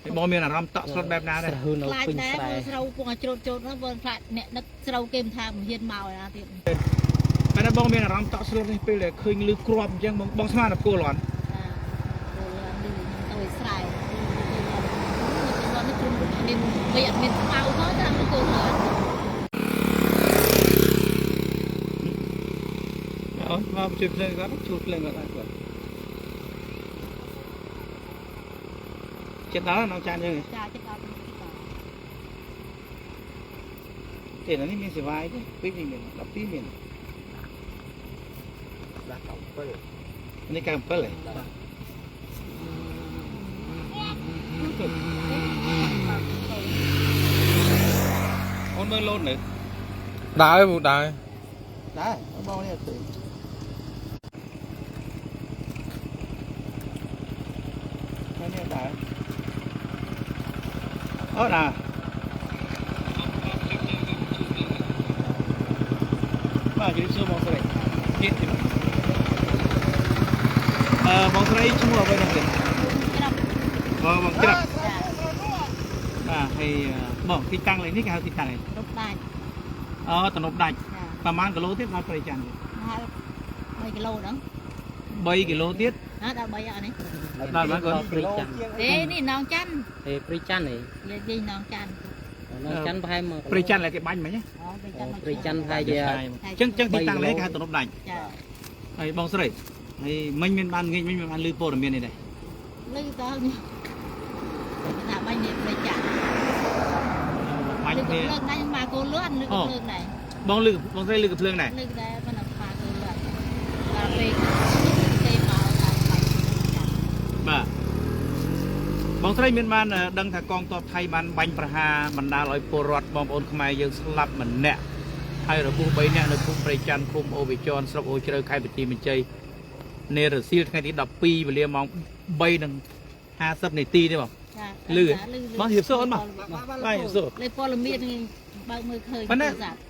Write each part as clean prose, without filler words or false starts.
ហើយបងមានអារម្មណ៍តក់ស្លុតបែបណាដែរ ស្រូវនៅ ខ្លាច ពេញស្រែ ដែរមើលស្រូវពងឲ្យច្រូតច្រូតហ្នឹងបើខ្លាចអ្នកដឹកស្រូវគេមិនថាមិនហ៊ានមកឯណាទៀត តែបងមានអារម្មណ៍តក់ស្លុតនេះពេលដែលឃើញលឺគ្រាប់អញ្ចឹងបងបងស្មានតែគោលអត់ ចាគោលលឺខ្ញុំទៅឲ្យស្រែគោលលឺនេះជ្រុំមានវាអត់មានខ្មៅផងតាមគោលលឺ អូនមកជួយភ្លើងគាត់ជួយភ្លើងគាត់ដែរគាត់ចិត្តដល់នងចានយើង ចាចិត្តដល់ទីត ទេនេះមានសេវាអីទេពីរនេះមាន12មាន ដាក់97 នេះ97ហ៎ បាទ អូនមើលលោតនៅ ដើរពូដើរ ដែរបងនេះអត់ឃើញនេះដែរអូដែរបាទជម្រាបសួរបងស្រីទៀតទេបាទអឺបងស្រីឈ្មោះអ្វីនោះទេ ច្រាប់ បងបងច្រាប់ ចា បាទហើយបងទីតាំងលេខនេះគេហៅទីតាំងអី រប់ដាច់ អូទំនប់ដាច់ ចា ប្រហែលគីឡូទៀតដល់ព្រៃច័ន្ទ ហើយ3គីឡូហ្នឹង 3គីឡូទៀត ណាដល់3អត់នេះ ដល់មកគាត់ ព្រៃច័ន្ទ ទេនេះនងច័ន្ទ ទេព្រៃច័ន្ទឯង និយាយនងច័ន្ទ នងច័ន្ទប្រហែល1 ព្រៃច័ន្ទឡើយគេបាញ់មិញណា អូព្រៃច័ន្ទ ព្រៃច័ន្ទប្រហែលជា អញ្ចឹងចឹងទីតាំងលេខគេហៅទំនប់ដាច់ ចា ហើយបងស្រីហើយមិញមានបានងាកមិញមានបានលឺព័ត៌មាននេះដែរ លឺតើថាបាញ់នេះព្រៃច័ន្ទ បាញ់គ្នា លឺកំភ្លើងដែរមកគោលឿនលឺកំភ្លើងដែរ បងលឺបងស្រីលឺកំភ្លើងដែរ លឺដែរមិនដល់មកគោលឿនដល់ពេលគេមកដល់បាញ់ចា បាទបងស្រីមានបានដឹងថាកងទ័ពថៃបានបាញ់ប្រហារបណ្ដាលឲ្យពលរដ្ឋបងប្អូនខ្មែរយើងស្លាប់ម្នាក់ហើយរបួស3នាក់នៅភូមិព្រៃច័ន្ទឃុំអូវិចនស្រុកអូជ្រៅខេត្តបន្ទាយមានជ័យនារសៀលថ្ងៃទី12វេលាម៉ោង3:50នាទីទេបង ចា លឺបងជម្រាបសួរអូនបងបាទជម្រាបសួរ លេព័ត៌មាននេះបើកមើលឃើញ ប៉ុន្តែ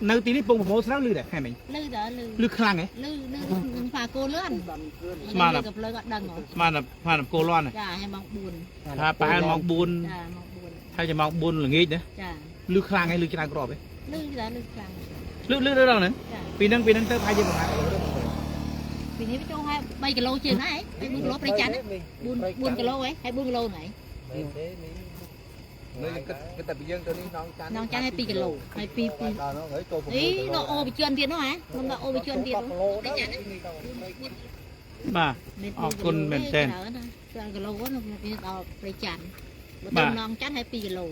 នៅទីនេះពងប្រមូលស្រូវលឺដែរខែមិញ លឺតើលឺ លឺខ្លាំងហ៎ លឺលឺនឹងផាគោលឿន ស្មានតែ កំភ្លើងអត់ដឹងហ៎ ស្មានតែស្មានតែគោលាន់ហ៎ ចាហើយម៉ោង4 ថាប្រហែលម៉ោង4 ចាម៉ោង4 ហើយจะម៉ោង4ល្ងាចណា ចា លឺខ្លាំងហ៎លឺច្រើនគ្រាប់ហ៎ លឺតើលឺខ្លាំង លឺលឺដល់ហ្នឹង ចា ពីហ្នឹងពីហ្នឹងទៅប្រហែលជាប្រហែលគីឡូទេបង ពីនេះវាចូលហើយ3គីឡូជាងហើយ4គីឡូប្រចាំណា4 4គីឡូហ៎ហើយ4គីឡូហ្នឹង មែនទេនេះនេះគិតគិតតែពីយើងទៅនេះនងចាន់ នងចាន់ឲ្យ2គីឡូហើយ2 2 ដល់នោះហើយចូល អីនៅអូវិជនទៀតនោះហ៎ខ្ញុំដល់អូវិជនទៀតប្រចាំណា បាទ អរគុណមែនទែន ច្រើនគីឡូហ្នឹងវាដល់ប្រចាំបើទៅនងចាន់ឲ្យ2គីឡូ ឥ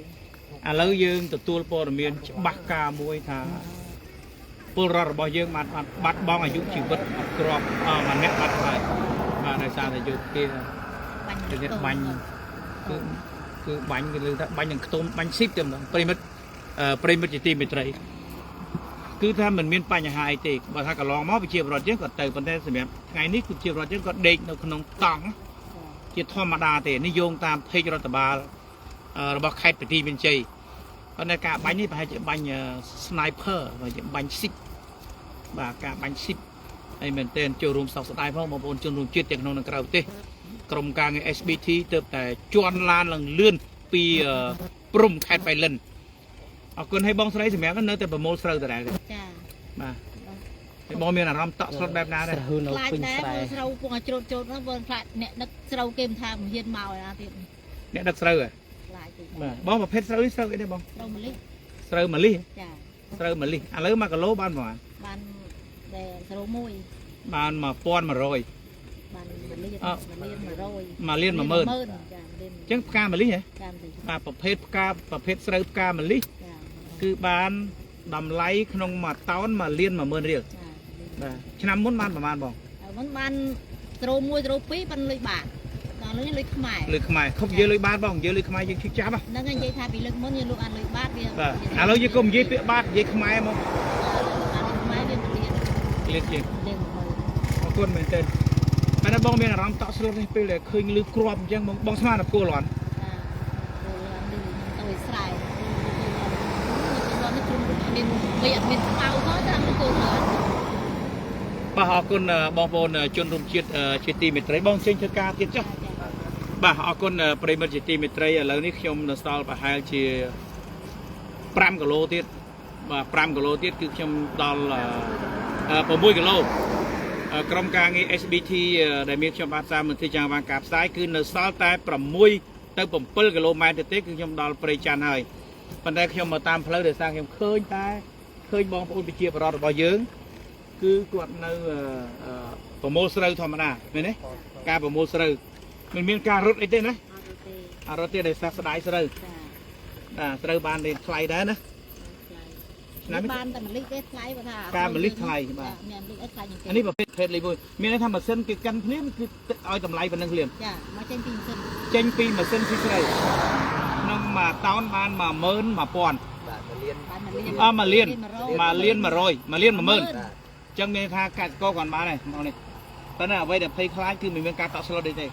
ឡូវយើងទទួលព័ត៌មានច្បាស់ការមួយថាពលរដ្ឋរបស់យើងបានបានបាត់បង់អាយុជីវិតអត់គ្រាប់អម្នាក់បាត់ហើយបាទដោយសារតែយោធា បាញ់ ទៅទៀតបាញ់គឺគឺបាញ់គេលើថាបាញ់នឹងខ្ទមបាញ់ស៊ីបតែម្ដងប្រិមិត្តអឺប្រិមិត្តជាទីមេត្រីគឺថាมันមានបញ្ហាអីទេបើថាកន្លងមកប្រជាពលរដ្ឋយើងក៏ទៅប៉ុន្តែសម្រាប់ថ្ងៃនេះគឺប្រជាពលរដ្ឋយើងក៏ដេកនៅក្នុងតង់ជាធម្មតាទេនេះយោងតាមភេករដ្ឋបាលអឺរបស់ខេត្តបន្ទាយមានជ័យប៉ុន្តែការបាញ់នេះប្រហែលជាបាញ់ sniper ប្រហែលជាបាញ់ស៊ីបបាទការបាញ់ស៊ីបហើយមែនទែនចូលរួមសោកស្ដាយផងបងប្អូនជនរួមជាតិទាំងក្នុងនិងក្រៅប្រទេស ក្រុមការងារ SBT ទៅតែជន់ឡានឡើងលឿនពីអឺព្រំខេត្តបៃលិនអរគុណឲ្យបងស្រីសម្រាប់នៅតែប្រមូលស្រូវដដែលទេ ចា បាទហើយបងមានអារម្មណ៍តក់ស្លុតបែបណាដែរ ស្រូវនៅ ខ្លាច ពេញស្រែ ដែរមើលស្រូវពងឲ្យច្រូតច្រូតហ្នឹងបើខ្លាចអ្នកដឹកស្រូវគេមិនថាមិនហ៊ានមកឯណាទៀត អ្នកដឹកស្រូវហ៎ ខ្លាចតិច បាទបងប្រភេទស្រូវនេះស្រូវអីទេបង ស្រូវម្លិះ ស្រូវម្លិះ ចា ស្រូវម្លិះឥឡូវ1គីឡូបានប្រហែល បានដែលស្រូវមួយ បាន1100 បានម្លិះ មួយលាន 1លាន 10000 100,000ចា1លាន អញ្ចឹងផ្កាម្លិះហ៎ ចាម្លិះ បាទប្រភេទផ្កាប្រភេទស្រូវផ្កាម្លិះ ចា គឺបានតម្លៃក្នុងមួយតោន1លាន10000រៀល ចា បាទឆ្នាំមុនបានប្រហែលបង ហើយមុនបានស្រូវមួយស្រូវពីរបានលុយបាតដល់លុយលុយខ្មែរ លុយខ្មែរខំនិយាយលុយបាតបងនិយាយលុយខ្មែរយើងឈឺចាប់ហ៎ ហ្នឹងហើយនិយាយថាពីលើកមុនយើងលក់អានលុយបាតវា បាទឥឡូវយើងកុំនិយាយពាក្យបាតនិយាយខ្មែរមក អានលុយខ្មែរវា1លាន លានជាង លាន10000 អរគុណមែនទែនប៉ុន្តែបងមានអារម្មណ៍តក់ស្លុតនេះពេលដែលឃើញលឺគ្រាប់អញ្ចឹងបងបងស្មានតែគោលអត់ ចាគោលលឿនលឺខ្ញុំទៅឲ្យស្រែលឺលឿននេះជ្រុំមានវាអត់មានខ្មៅផងតាមគោលលឿន បាទអរគុណបងប្អូនជនរួមជាតិជាទីមេត្រីបងចេញធ្វើការទៀតចុះ ចា បាទអរគុណប្រិយមិត្តជាទីមេត្រីឥឡូវនេះខ្ញុំនៅសល់ប្រហែលជា5គីឡូទៀតបាទ5គីឡូទៀតគឺខ្ញុំដល់6គីឡូក្រុមការងារ SBT ដែលមានខ្ញុំបាទសាមន្ទីរចាងវាងការផ្សាយគឺនៅសល់តែ6ទៅ7គីឡូម៉ែត្រទេគឺខ្ញុំដល់ព្រៃច័ន្ទហើយប៉ុន្តែខ្ញុំមកតាមផ្លូវដោយសារខ្ញុំឃើញតែឃើញបងប្អូនប្រជាពលរដ្ឋរបស់យើងគឺគាត់នៅប្រមូលស្រូវធម្មតាមែនទេការប្រមូលស្រូវមិនមានការរត់អីទេណា អត់ទេ អរត់ទេដោយសារស្ដាយស្រូវ ចា បាទស្រូវបានទេថ្លៃដែរណា ថ្លៃបានតែម្លិះទេថ្លៃបើថា ការម្លិះថ្លៃបាទ មានម្លិះអីថ្លៃជាងគេ អានេះប្រភេទភេទលេខមួយមានន័យថាម៉ាស៊ីនគេកិនភ្លាមគឺឲ្យតម្លៃប៉ុណ្្នឹងភ្លាម ចាមកចេញពីម៉ាស៊ីន ចេញពីម៉ាស៊ីនស៊ីស្រូវក្នុងមួយតោនបាន11000 បាទមួយលាន បានមួយលាន អមួយលានមួយលាន100មួយលាន10000អញ្ចឹងមានន័យថាកសិករគាត់បានហើយបងនេះប៉ុន្តែអ្វីដែលភ័យខ្លាចគឺមិនមានការតក់ស្លុតអីទេ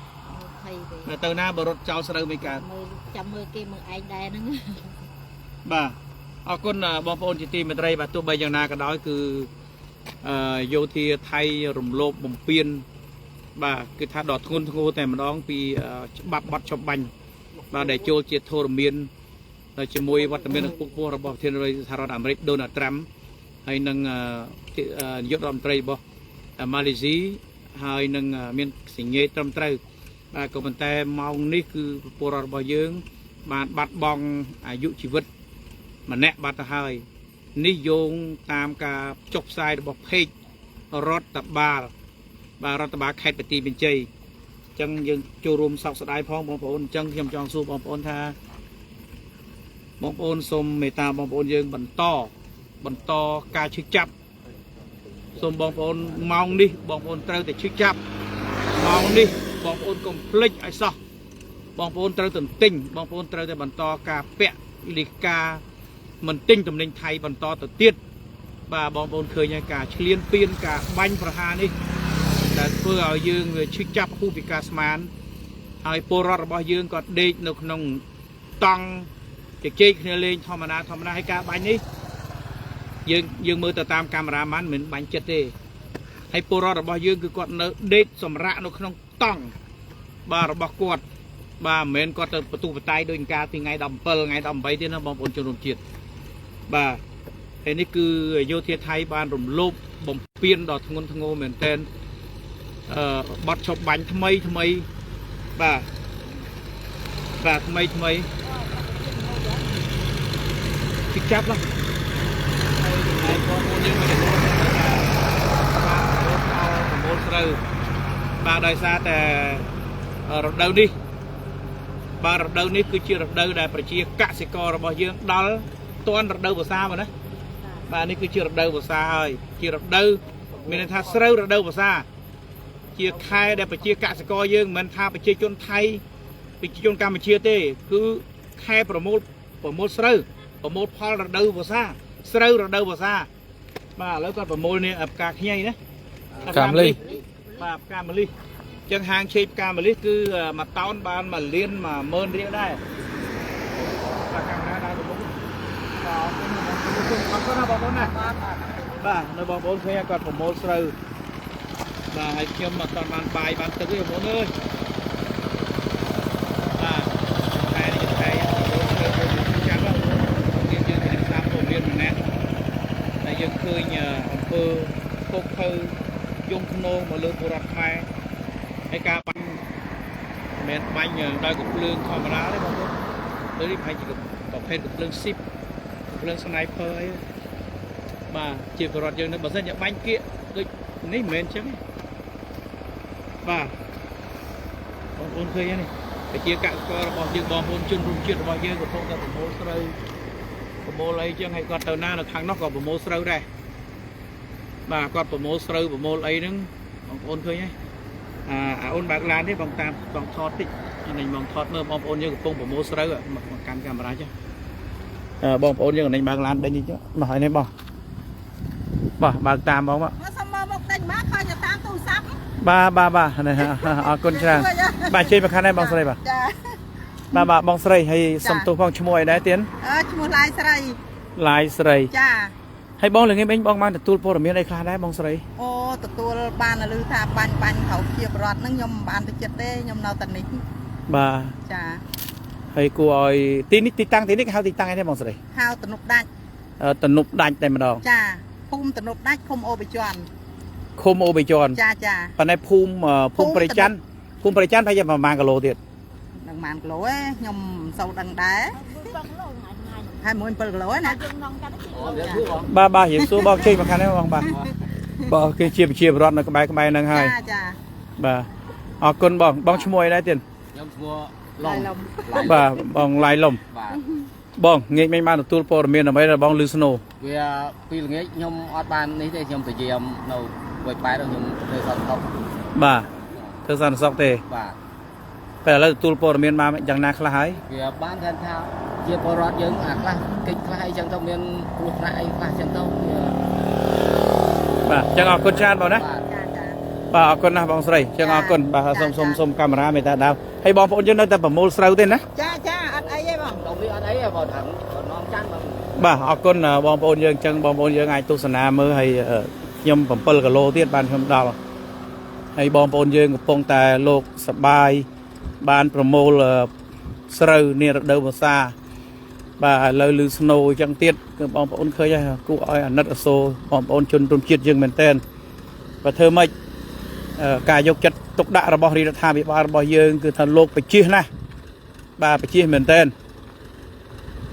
ភ័យទេ នៅទៅណាបើរត់ចោលស្រូវមិនកើត មើលចាំមើលគេមើលឯងដែរហ្នឹង បាទអរគុណបងប្អូនជាទីមេត្រីបាទទោះបីយ៉ាងណាក៏ដោយគឺយោធាថៃរំលោភបំពានបាទគឺថាដល់ធ្ងន់ធ្ងរតែម្ដងពីច្បាប់បទច្បាញ់បាទដែលចូលជាធរមានជាមួយវត្តមាននិងពុកពោះរបស់ប្រធានាធិបតីសហរដ្ឋអាមេរិកដូណាល់ត្រាំហើយនឹងនាយករដ្ឋមន្ត្រីរបស់ម៉ាឡេស៊ីហើយនឹងមានសញ្ញាត្រឹមត្រូវបាទក៏ប៉ុន្តែម៉ោងនេះគឺពលរដ្ឋរបស់យើង បានបាត់បង់អាយុជីវិតម្នាក់បាត់ទៅហើយនេះយោងតាមការចុះផ្សាយរបស់เพจរដ្ឋបាលបាទរដ្ឋបាលខេត្តបន្ទាយមានជ័យអញ្ចឹងយើងចូលរួមសោកស្ដាយផងបងប្អូនអញ្ចឹងខ្ញុំចង់សួរបងប្អូនថាបងប្អូនសូមមេត្តាបងប្អូនយើងបន្តបន្តការឈឺចាប់សូមបងប្អូនម៉ោងនេះបងប្អូនត្រូវតែឈឺចាប់ម៉ោងនេះបងប្អូនកុំភ្លេចឲ្យសោះបងប្អូនត្រូវទន្ទិញបងប្អូនត្រូវតែបន្តការពាក់លិកាមិនទិញទំនិញថៃបន្តទៅទៀតបាទបងប្អូនឃើញហើយការឆ្លៀនពៀនការបាញ់ប្រហារនេះដែលធ្វើឲ្យយើងវាឈឺចាប់ហួសពីការស្មានហើយពលរដ្ឋរបស់យើងក៏ដេកនៅក្នុងតង់ជជែកគ្នាលេងធម្មតាធម្មតាហើយការបាញ់នេះយើងយើងមើលទៅតាមកាមេរ៉ាម៉ាន់មិនបាញ់ចិត្តទេហើយពលរដ្ឋរបស់យើងគឺគាត់នៅដេកសម្រាកនៅក្នុងតង់បាទរបស់គាត់បាទមិនមែនគាត់ទៅបន្ទុះបតៃដោយកាលពីថ្ងៃ17ថ្ងៃ18ទេណាបងប្អូនជនរួមជាតិបាទហើយនេះគឺយោធាថៃបានរំលោភបំពានដ៏ធ្ងន់ធ្ងរមែនទែនបត់ឈប់បាញ់ថ្មីថ្មីបាទបាទថ្មីថ្មីជិះចាប់ឡាហើយចំណែកបងប្អូនយើងមួយចំនួនត្រូវការបាទរត់ដល់ប្រមូលស្រូវបាទដោយសារតែរដូវនេះបាទរដូវនេះគឺជារដូវដែលប្រជាកសិកររបស់យើងដល់ទាន់រដូវវស្សាមកណាបាទនេះគឺជារដូវវស្សាហើយជារដូវមានន័យថាស្រូវរដូវវស្សាជាខែដែលប្រជាកសិករយើងមិនមែនថាប្រជាជនថៃប្រជាជនកម្ពុជាទេគឺខែប្រមូលប្រមូលស្រូវប្រមូលផលរដូវវស្សាស្រូវរដូវវស្សាបាទឥឡូវគាត់ប្រមូលនេះផ្កាខ្ញីណា ផ្កាម្លិះ បាទផ្កាម្លិះអញ្ចឹងហាងឆេកផ្កាម្លិះគឺមួយតោនបាន1លាន10000រៀលដែរបាទកាមេរ៉ាដើរទៅមុខបាទអរគុណអរគុណណាបងប្អូនណាបាទនៅបងប្អូនឃើញគាត់ប្រមូលស្រូវបាទហើយខ្ញុំអត់ទាន់បានបាយបានទឹកទេបងប្អូនអើយបាទខែនេះខែប្រមូលស្រូវយើងចាំយើងយើងយើងតាមព័ត៌មានម្នាក់តែយើងឃើញអំពើពុកខើយងធ្នងមកលើពលរដ្ឋខ្មែរហើយការបាញ់មិនមែនបាញ់ដោយកំភ្លើងធម្មតាទេបងប្អូនលើនេះប្រហែលជាប្រភេទកំភ្លើងស៊ីបកំភ្លើង sniper អីបាទជាពលរដ្ឋយើងនឹងបើសិនជាបាញ់គៀកដូចនេះមិនមែនអញ្ចឹងទេបាទបងប្អូនឃើញទេនេះប្រជាកសិកររបស់យើងបងប្អូនជនរួមជាតិរបស់យើងកំពុងតែប្រមូលស្រូវប្រមូលអីចឹងហើយគាត់ទៅណានៅខាងនោះក៏ប្រមូលស្រូវដែរបាទគាត់ប្រមូលស្រូវប្រមូលអីហ្នឹងបងប្អូនឃើញទេអាអាអូនបើកឡានទេបងតាមបងថតតិចនេះបងថតមើលបងប្អូនយើងកំពុងប្រមូលស្រូវមកកាន់កាមេរ៉ាចុះអឺបងប្អូនយើងនេះបើកឡានដេញនេះចុះមកហើយនេះបងបាទបើកតាមបងមក មកសុំមកមកទិញមកឃើញតែតាមទូរស័ព្ទ បាទបាទបាទនេះអរគុណច្រើនបាទជួយប្រខានដែរបងស្រីបាទ ចា បាទបាទបងស្រីហើយសុំទោសផងឈ្មោះអីដែរទៀន អើឈ្មោះឡាយស្រី ឡាយស្រី ចា ហើយបងល្ងាចមិញបងបានទទួលព័ត៌មានអីខ្លះដែរបងស្រី អូទទួលបានឮថាបាញ់បាញ់เขาជាបរតហ្នឹងខ្ញុំមិនបានទៅចិត្តទេខ្ញុំនៅតែនេះ បាទ ចា ហើយគួរឲ្យទីនេះទីតាំងទីនេះគេហៅទីតាំងអីទេបងស្រី ហៅទំនប់ដាច់ ទំនប់ដាច់តែម្ដង ចាភូមិទំនប់ដាច់ឃុំអូបិជន់ ឃុំអូបិជន់ ចាចា ប៉ុន្តែភូមិភូមិព្រៃច័ន្ទភូមិព្រៃច័ន្ទប្រហែលជាប្រហែលគីឡូទៀត នឹងប៉ុន្មានគីឡូឯងខ្ញុំមិនសូវដឹងដែរហើយ1 7គីឡូឯណា បាទបាទរៀបសួរបងជ័យមកខាងនេះបងបាទបងគឺជាប្រជាពលរដ្ឋនៅក្បែរក្បែរហ្នឹងហើយ ចាចា បាទអរគុណបងបងឈ្មោះអីដែរទៀត ខ្ញុំឈ្មោះឡុង បាទបងឡៃលំ បាទ បងងាកមិញបានទទួលព័ត៌មានអ្វីដែលបងលឺស្នូ វាពីល្ងាចខ្ញុំអត់បាននេះទេខ្ញុំទៅយាមនៅវត្តប៉ែតខ្ញុំធ្វើសន្តិសុខ បាទធ្វើសន្តិសុខទេ បាទ ពេលឥឡូវទទួលព័ត៌មានមកយ៉ាងណាខ្លះហើយ វាបានថាថាជាពលរដ្ឋយើងអាខ្លះកិច្ចខ្លះអីចឹងទៅមានគ្រោះថ្នាក់អីខ្លះចឹងទៅវា បាទអញ្ចឹងអរគុណច្រើនបងណា បាទ ចាចា បាទអរគុណណាស់បងស្រីអញ្ចឹងអរគុណបាទសូមសូមសូមកាមេរ៉ាមេត្តាដាវហើយបងប្អូនយើងនៅតែប្រមូលស្រូវទេណា ចាចាអត់អីទេបង ដុំនេះអត់អីទេបងថានាំចាន់បង បាទអរគុណបងប្អូនយើងអញ្ចឹងបងប្អូនយើងអាចទស្សនាមើលហើយខ្ញុំ7គីឡូទៀតបានខ្ញុំដល់ហើយបងប្អូនយើងកំពុងតែលោកសបាយបានប្រមូលស្រូវនារដូវវស្សាបាទឥឡូវលឺស្នូអញ្ចឹងទៀតគឺបងប្អូនឃើញហើយគួរឲ្យអាណិតអាសូរបងប្អូនជនរួមជាតិយើងមែនតើបើធ្វើម៉េចការយកចិត្តទុកដាក់របស់រាជរដ្ឋាភិបាលរបស់យើងគឺថាលោកបជាណាស់បាទបជាមែនតើ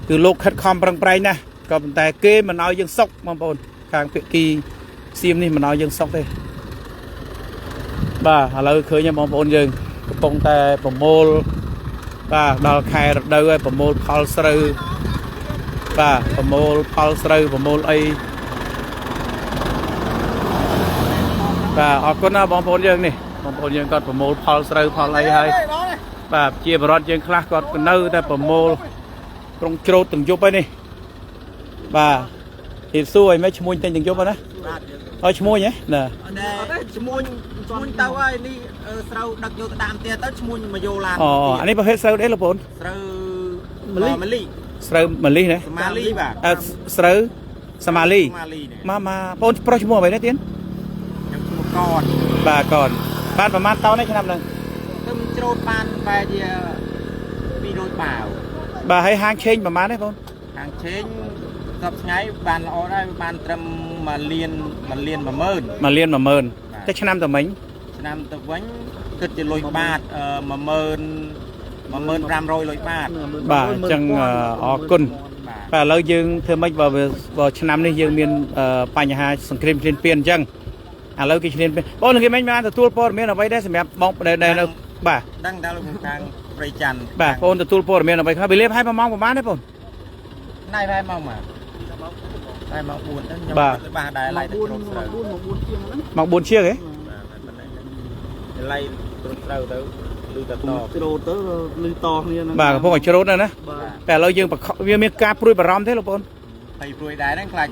គឺលោកខិតខំប្រឹងប្រែងណាស់ក៏ប៉ុន្តែគេមិនឲ្យយើងសុកបងប្អូនខាងភាគីសៀមនេះមិនឲ្យយើងសុកទេបាទឥឡូវឃើញហើយបងប្អូនយើងកំពុងតែប្រមូលបាទដល់ខែរដូវហើយប្រមូលផលស្រូវបាទប្រមូលផលស្រូវប្រមូលអីបាទអរគុណណាស់បងប្អូនយើងនេះបងប្អូនយើងគាត់ប្រមូលផលស្រូវផលអីហើយបាទជាបរិវត្តយើងខ្លះគាត់ក៏នៅតែប្រមូលត្រង់ច្រូតទាំងយប់ហើយនេះបាទហៀបសួរឲ្យមិនឈ្មួញទិញទាំងយប់ហ្នឹងណាឲ្យឈ្មួញហ៎ណា អត់ទេឈ្មួញឈ្មួញទៅហើយនេះស្រូវដឹកយកទៅតាមផ្ទះទៅឈ្មួញមកយកឡាន អូអានេះប្រភេទស្រូវទេលោកប្អូន ស្រូវមលី ស្រូវម៉ាលីណា សមាលីបាទ អើស្រូវសមាលី សមាលីនេះ មកមកបងប្រុសឈ្មោះអ្វីនេះទៀន ខ្ញុំឈ្មោះកន បាទកនបានប្រហែលតោននេះឆ្នាំហ្នឹង ទៅច្រូតបានបែរជា200បាវ បាទហើយហាងឆេងប្រហែលទេបង ខាងឆេងសប្ថ្ងៃបានល្អដែរបានត្រឹម1លាន1លាន10000 1លាន10000តែឆ្នាំតមិញ ឆ្នាំទៅវិញគិតជាលុយបាត10000 10500លុយបាត បាទអញ្ចឹងអរគុណ បាទ បាទឥឡូវយើងធ្វើម៉េចបើបើឆ្នាំនេះយើងមានបញ្ហាសង្គ្រាមឈ្លានពានអញ្ចឹងឥឡូវគេឈ្លានពានបងនឹងគេមិនបានទទួលព័ត៌មានអ្វីដែរសម្រាប់បងដែលនៅបាទ ដឹងដល់លោកខាងព្រៃច័ន្ទ បាទបងទទួលព័ត៌មានអ្វីខ្លះវេលាប្រហែល1ម៉ោងប្រហែលទេបង ណៃប្រហែលម៉ោងមកតែម៉ោង4ហ្នឹងខ្ញុំ បាទ ទៅបាសដែរឡៃទៅគ្រប់ស្រូវ ម៉ោង4ជាងហ៎ បាទឡៃគ្រប់ស្រូវទៅលឺតត ច្រូតទៅលឺតគ្នាហ្នឹង បាទកំពុងតែច្រូតណាស់ណា បាទ តែឥឡូវយើងបខវាមានការព្រួយបារម្ភទេលោកបង ហើយព្រួយដែរហ្នឹងខ្លាច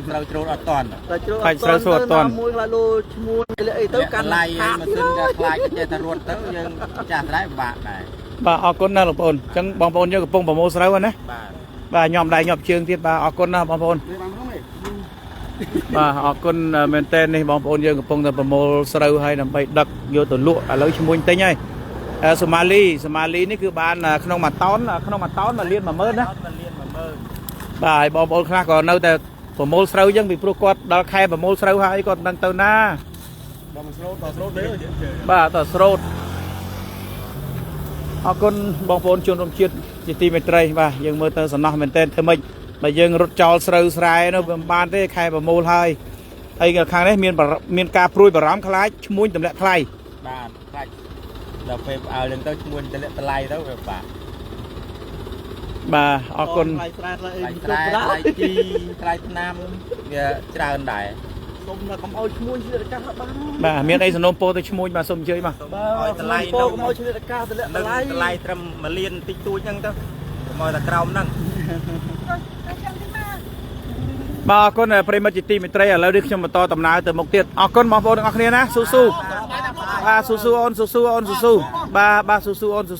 ស្រូវច្រូតអត់តន់ តែច្រូត ខ្លាចស្រូវស្រួលអត់ទាន់ មួយខ្លាចលោឈ្មោះអីទៅកាន់ ឡៃម៉ាស៊ីនក៏ខ្លាចចេះតែរត់ទៅយើងចាស់ដែរពិបាកដែរ បាទអរគុណណាស់លោកបងអញ្ចឹងបងប្អូនយើងកំពុងប្រមូលស្រូវហ្នឹងណា បាទ បាទញោមដៃញោមជើងទៀតបាទអរគុណណាស់បងប្អូនបាទអរគុណមែនតើនេះបងប្អូនយើងកំពុងតែប្រមូលស្រូវហើយដើម្បីដឹកយកទៅលក់ឥឡូវឈ្មួញទិញហើយសូម៉ាលីសូម៉ាលីនេះគឺបានក្នុងមួយតោនក្នុងមួយតោន1លាន10000ណា 1លាន10000 បាទហើយបងប្អូនខ្លះក៏នៅតែប្រមូលស្រូវអញ្ចឹងពីព្រោះគាត់ដល់ខែប្រមូលស្រូវហើយគាត់មិនដឹងទៅណា បងស្រូតដល់ស្រូតទេ បាទតស្រូតអរគុណបងប្អូនជនរួមជាតិជាទីមេត្រីបាទយើងមើលទៅសំណោះមែនទែនធ្វើម៉េចបើយើងរត់ចោលស្រូវស្រែនោះវាមិនបានទេខែប្រមូលហើយហើយខាងនេះមានមានការព្រួយបារម្ភខ្លាចឈ្មួញទម្លាក់ថ្លៃ បាទខ្លាចដល់ពេលផ្អើលហ្នឹងទៅឈ្មួញតម្លាក់តម្លៃទៅវាពិបាក បាទអរគុណ ថ្លៃស្រែថ្លៃអី ថ្លៃស្រែថ្លៃជីថ្លៃថ្នាំវាច្រើនដែរ សុំតែកុំឲ្យឈ្មោះឆ្លៀតឱកាសបាន បាទមានអីសំណូមពរទៅឈ្មួញបាទសូមអញ្ជើញបាទ បាទ ឲ្យតម្លៃ ពោកុំឲ្យឆ្លៀតឱកាសតម្លាក់ នឹង តម្លៃ តម្លៃត្រឹម1លានតិចតួចហ្នឹងទៅកុំឲ្យតែក្រោមហ្នឹង បាទអរគុណប្រិយមិត្តជាទីមេត្រីឥឡូវនេះខ្ញុំបន្តដំណើរទៅមុខទៀតអរគុណបងប្អូនទាំងអស់គ្នាណាស៊ូស៊ូបាទស៊ូស៊ូអូនស៊ូស៊ូអូនស៊ូស៊ូបាទបាទស៊ូស៊ូអូនស៊ូ